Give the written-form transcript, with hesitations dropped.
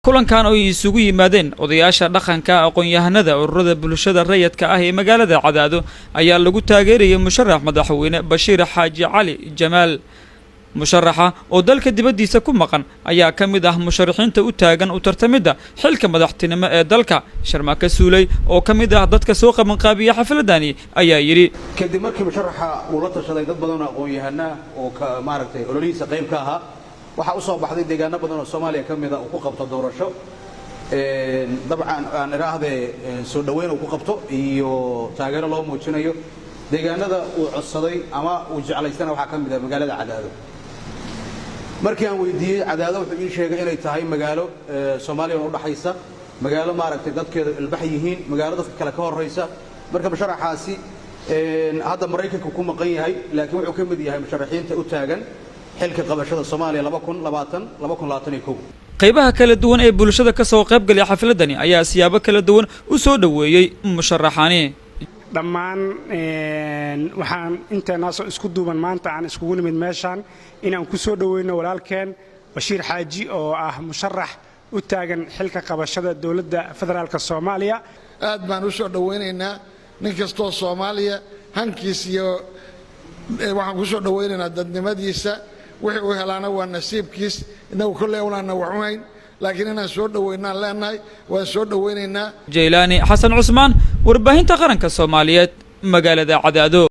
Kulankan oo ay isugu yimaadeen odayaasha dhaqanka, aqoon-yahanada, ururada bulshada rayadka ah ee magaalada Cadaado ayaa lagu taageerayay musharax madaxweyne Bashiir Xaaji Cali Jamaal. Musharaxa oo dalka dibaddiisa ku maqan ayaa ka mid ah musharaxiinta u taagan u tartamidda xilka madaxtinimo ee dalka. Sharmaaka Suuley oo ka mid ah dadka soo qabanqaabiya xafladani ayaa yidhi: Kadib markii musharaxa uu la tashaday dad badan oo aqoon-yahanaa oo ka maaragtay ololihiisa qayb ka ahaa, waxaa u soo baxday deegaano badan oo Soomaaliya ka mida uu ku qabto doorasho, dabcan aan idhaahdee soo dhoweyn uu ku qabto iyo taageero loo muujinayo. Deegaanada uu codsaday ama uu jeclaystana waxaa ka mid ah magaalada Cadaado. Markii aan weydiiyey Cadaado, wuxuu ii sheegay inay tahay magaalo Soomaaliya u dhaxaysa, magaalo maaragtay dadkeedu ilbax yihiin, magaalo dadka kale ka horraysa. Marka musharaxaasi hadda Maraykanka ku maqan yahay, laakiin wuxuu ka mid yahay musharaxiinta u taagan xilka qabashada Soomaaliya. Qaybaha kala duwan ee bulshada ka soo qaybgalay xafladani ayaa siyaabo kala duwan u soo dhoweeyey musharaxani. Dhammaan waxaan inteenaasoo isku duuban maanta aan iskugu nimid meeshaan inaan ku soo dhoweyno walaalkeen Bashiir Xaaji oo ah musharax u taagan xilka qabashada dowladda federaalka Soomaaliya. Aad baan u soo dhowaynaynaa. Nin kastoo Soomaaliya hankiis iyo waxaan ku soo dhowaynaynaa dadnimadiisa. Wixii uu helaana waa nasiibkiis. Innagu kolley awlaanna wax u hayn, laakiin inaan soo dhoweynaan leenahay, waan soo dhowaynaynaa. Jaylaani Xasan Cusmaan, warbaahinta qaranka Soomaaliyeed, magaalada Cadaado.